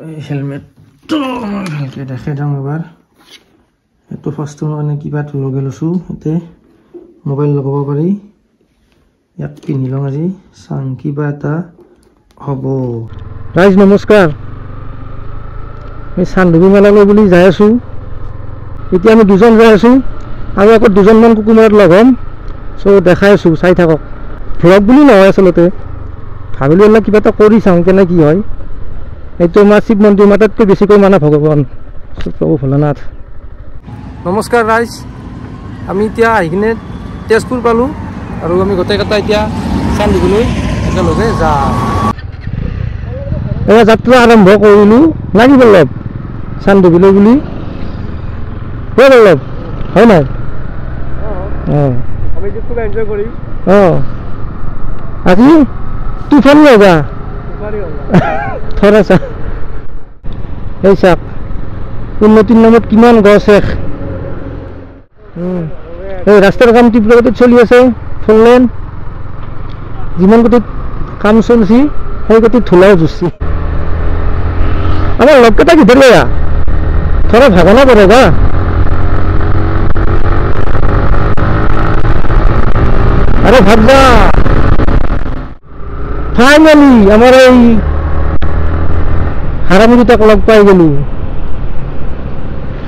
এই হেলমেটটো মই ভালকৈ দেখাই দিওঁ এবাৰ। এইটো ফাৰ্ষ্টৰ কাৰণে কিবা এটা লগাই লৈছোঁ, ইয়াতে মোবাইল লগাব পাৰি। ইয়াক পিন্ধি লওঁ আজি, চাং কিবা এটা হ'ব। ৰাইজ নমস্কাৰ, আমি চান্দুবি মেলালৈ বুলি যাই আছোঁ। এতিয়া আমি দুজন যাই আছোঁ আৰু আকৌ দুজনমান কুকুমাৰত লগ হ'ম। চ' দেখাই আছোঁ, চাই থাকক। ভ্লগ বুলি নহয়, আচলতে ভাবিলোঁ অলপ কিবা এটা কৰি চাওঁ কেনে কি হয়। এইটো আমাৰ শিৱ মন্দিৰ, আটাইতকৈ বেছিকৈ মানা ভগৱান প্ৰভু ভোলানাথ। নমস্কাৰ ৰাইজ, আমি এতিয়া আহি কিনে তেজপুৰ পালোঁ আৰু আমি গোটেইকেইটা এতিয়া চান্দুবিলৈ একেলগে যাম। এয়া যাত্ৰা আৰম্ভ কৰিলোঁ লাগি বল্লভ চান্দুবিলৈ বুলি। বল্লভ হয় নাই? অঁ, অঁ, আজি তুফানী হ'বা থৰা চা। এই চাওক, উন্নতিৰ নামত কিমান গছ শেষ। এই ৰাস্তাৰ কাম তীব্ৰ গতিত চলি আছে। ফ'ৰ লেন যিমান গতিত কাম চলছি সেই গতিত ধূলাও জুচি। আমাৰ লগকেইটা কি ধৰিলে থৰা ভাগনা কৰে গা। আৰে ভাববা, ফাইনেলি আমাৰ এই হাৰামি দুটাক লগ পাই গলো।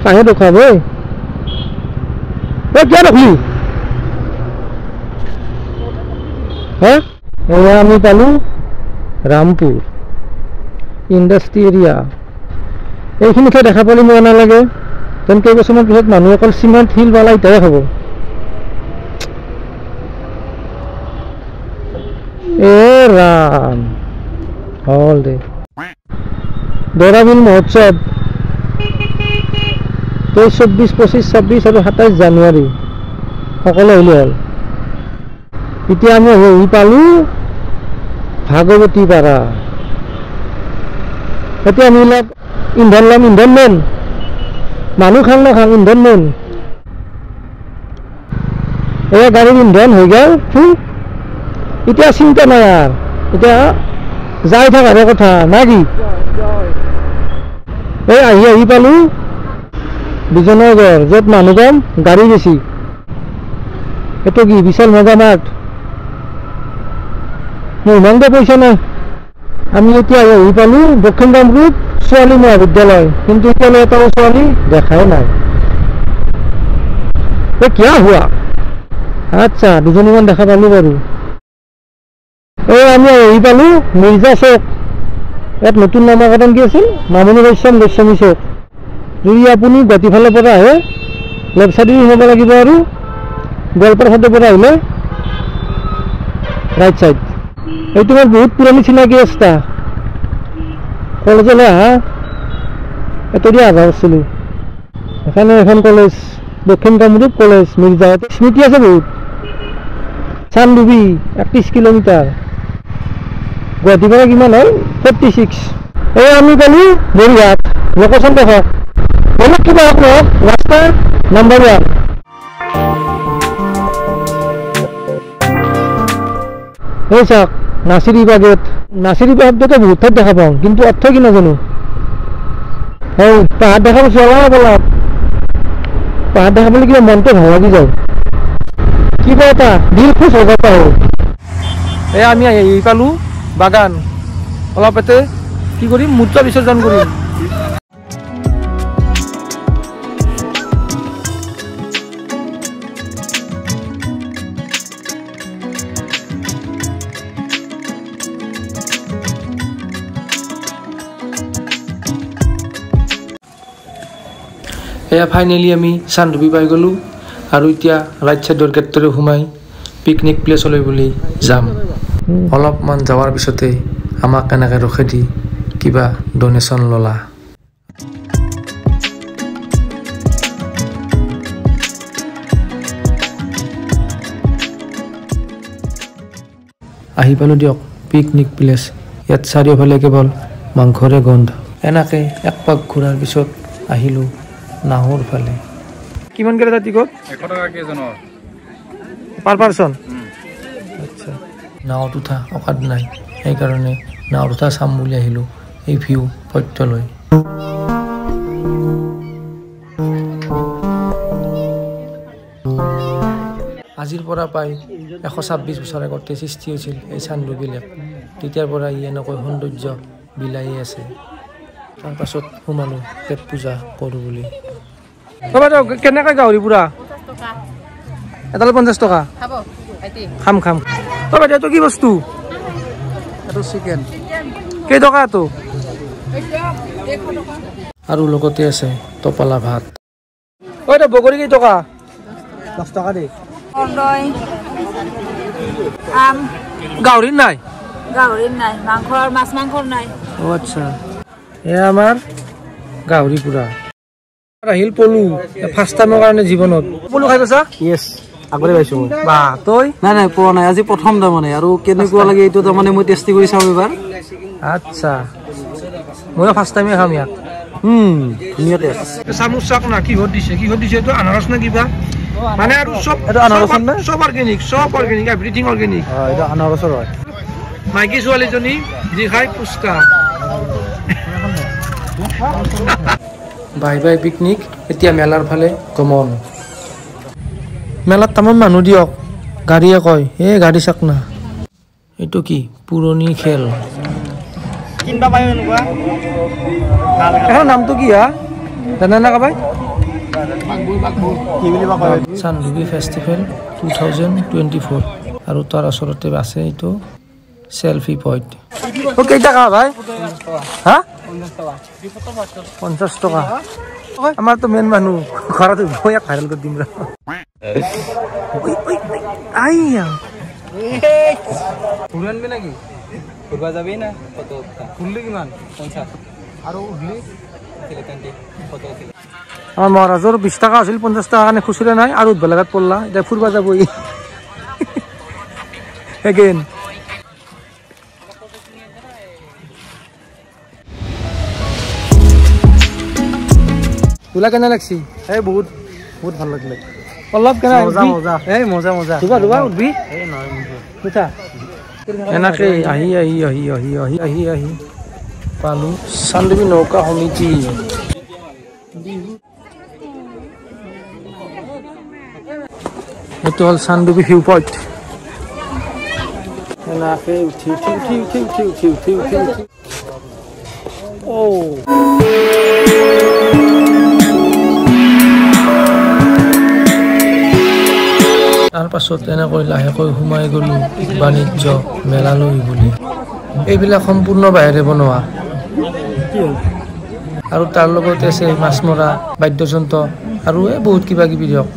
কাহে দেখুৱাব ঐ? কিয় দেখলি হে? এয়া আমি পালো ৰামপুৰ ইণ্ডাষ্ট্ৰি এৰিয়া। এইখিনি ঠাই দেখা পালে মোৰ নালাগে যেন কেইবছৰমান পিছত মানুহ অকল চিমেণ্ট শিল বালা ইটাহে খাব। এ ৰাম, হ'ল দে। দৰাবিল মহোৎসৱ 23, 24, 25, 26 আৰু 27 জানুৱাৰী, সকলো আহিলে হ'ল। এতিয়া আমি আহি পালোঁ ভাগৱতী পাৰা। এতিয়া আমি অলপ ইন্ধন ল'ম, ইন্ধন মেইন। মানুহ খাং নাখাং, ইন্ধন মেইন। এয়া গাড়ীৰ ইন্ধন হৈ গ'ল ফুল, এতিয়া চিন্তা নাই আৰু, এতিয়া যাই থকাৰে কথা না কি। এই আহি আহি পালোঁ বিজয়নগৰ, য'ত মানুহ কম গাড়ী বেছি। এইটো কি বিশাল মেগা মাৰ্ট। মোৰ ইমান পইচা নাই। আমি এতিয়া আহি পালোঁ দক্ষিণ কামৰূপ ছোৱালী মহাবিদ্যালয়, কিন্তু এতিয়ালৈ এটাও ছোৱালী দেখাই নাই। এই কিয় হোৱা? আচ্ছা, দুজনীমান দেখা পালোঁ বাৰু। এই আমি আহি পালোঁ মিৰ্জা চক। ইয়াত নতুন নামাকৰণ কি আছিল? মামণি ৰয়ছম গোস্বামী চক। যদি আপুনি গুৱাহাটী ফালৰ পৰা আহে লেফ্ট চাইডে সোমাব লাগিব আৰু গোৱালপাৰা চাইডৰ পৰা আহিলে ৰাইট চাইড। এইটো মোৰ বহুত পুৰণি চিনাকি ৰাস্তা, কলেজলৈ অহা এইটো দি অহা কৰিছিলোঁ। এখানে এখন কলেজ, দক্ষিণ কামৰূপ কলেজ মিৰ্জা। স্মৃতি আছে বহুত। চান্দুবি 31 কিলোমিটাৰ, গুৱাহাটীৰ পৰা কিমান হ'ল? 46। এই আমি গ'লোঁ বৰিহাট। লোকেশ্যন দেখক, বেলেগ কিবা হওক নহওক, ৰাস্তা নাম্বাৰ 1। এই চাওক নাচিৰিবা গেট। নাচিৰিবা শব্দটো বহুত ঠাইত দেখা পাওঁ, কিন্তু অৰ্থ কি নাজানো। এই পাহাৰ দেখা পাইছোঁ অলপ অলপ, পাহাৰ দেখা পালে কিবা মনটো ভাল লাগি যায়, কিবা এটা দিল খুচ হৈ যাব। এই আমি আহি পালোঁ বাগান। অলপ ইয়াতে কি কৰিম, মূত্ৰ বিসৰ্জন কৰিম। এয়া ফাইনেলি আমি চান্দুবি পাই গ'লোঁ আৰু এতিয়া ৰাইট চাইডৰ গেটটোৰে সোমাই পিকনিক প্লেচলৈ বুলি যাম। অলপমান যোৱাৰ পিছতে আমাক এনেকৈ ৰখি দি কিবা ডনেশ্যন ল'লা। আহি পালোঁ দিয়ক পিকনিক প্লেচ। ইয়াত চাৰিওফালে কেৱল মাংসৰে গোন্ধ। এনেকৈ এক পাক ঘূৰাৰ পিছত আহিলোঁ নাহৰ ফালে। কিমান কেইটা টিকট? 100 টকা কেইজনৰ পাৰ পাৰ্চন। আচ্ছা, নাৱত উঠা অকাত নাই, সেইকাৰণে নাৱত উঠা চাম বুলি আহিলোঁ। এই ভিউ পইণ্টলৈ। আজিৰ পৰা প্ৰায় 126 বছৰ আগতে সৃষ্টি হৈছিল এই চানডুবি লেক। তেতিয়াৰ পৰা ই এনেকৈ সৌন্দৰ্য বিলায়ে আছে। তাৰপাছত সোমালোঁ পেট পূজা কৰোঁ বুলি। কেনেকৈ গাহৰি পুৰা এডাল 50 টকা? খাম খাম। বাইদেউ এইটো কি বস্তু? এইটো চিকেন। কেইটকা এইটো? আৰু লগতে আছে টপালা ভাত। ঐ এইটো বগৰী কেইটকা? 10 টকা দেই। গাহৰিৰ নাই? গাহৰিৰ নাই, মাংস মাছ মাংসৰ নাই। অ আচ্ছা, এয়া আমাৰ গাহৰি পুৰা। আহিল পলু, ফাৰ্ষ্ট টাইমৰ কাৰণে জীৱনত পলু খাই পাইছা? য়েছ, আগতে পাইছো মই। বা তই? নাই নাই পোৱা নাই, আজি প্ৰথম তাৰমানে। আৰু কেনেকুৱা লাগে এইটো তাৰমানে মই টেষ্টি কৰি চাওঁ এবাৰ। আচ্ছা, ময়ো ফাৰ্ষ্ট টাইমে খাম ইয়াত। ধুনীয়া টেষ্ট। চামুচ চাক না কিহত দিছে? কিহত দিছে এইটো? আনাৰস না কিবা? মানে আৰু চব এইটো আনাৰসৰ নে? চব অৰ্গেনিক, চব অৰ্গেনিক, এভৰিথিং অৰ্গেনিক। অ, এইটো আনাৰসৰ হয়। মাইকী ছোৱালীজনী যি খাই ফুচকা। বাই বাই পিকনিক, এতিয়া মেলাৰ ফালে গমন। মেলাত তামাম মানুহ দিয়ক, গাড়ীয়ে কয় এই গাড়ী চাক না। এইটো কি পুৰণি খেল? এখন নামটো কি হা জানা না কাবাই? চানডুবি ফেষ্টিভেল 2024। আৰু তাৰ ওচৰতে আছে এইটো চেলফি পইণ্ট। অ কেইটকা ভাই? হা 50 টকা। আমাৰতো মেইন মানুহ ঘৰত মই ইয়াক ভাইৰেল কৰি দিম ৰ। আইয়া ঘূৰি আনবি নেকি? ঘূৰিব যাবি না? ফটো ঘূৰিলি কিমান? 50। আৰু উঠলি ফটো। আমাৰ মহাৰাজৰ 20 টকা আছিল, 50 টকা কাৰণে খুচুৰা নাই আৰু উঠব লগাত পৰলা। এতিয়া ফুৰিব যাব এগেইন। তোলা কেনে লাগছি? এই বহুত বহুত ভাল লাগিলে। অলপ কেনে? মজা মজা। এই মজা মজা। ধুবা ধুবা উঠবি। এই নহয় উঠা। এনেকে আহি আহি আহি আহি আহি আহি আহি পালো চানডুবি নৌকা সমিতি। এইটো হ'ল চানডুবি ভিউ পইণ্ট। এনেকে উঠি উঠি উঠি উঠি উঠি উঠি উঠি উঠি উঠি। অ' তাৰপাছত এনেকৈ লাহেকৈ সোমাই গ'লোঁ বাণিজ্য মেলালৈ বুলি। এইবিলাক সম্পূৰ্ণ বাঁহেৰে বনোৱা আৰু তাৰ লগতে আছে মাছ মৰা বাদ্যযন্ত্ৰ আৰু এই বহুত কিবা কিবি দিয়ক।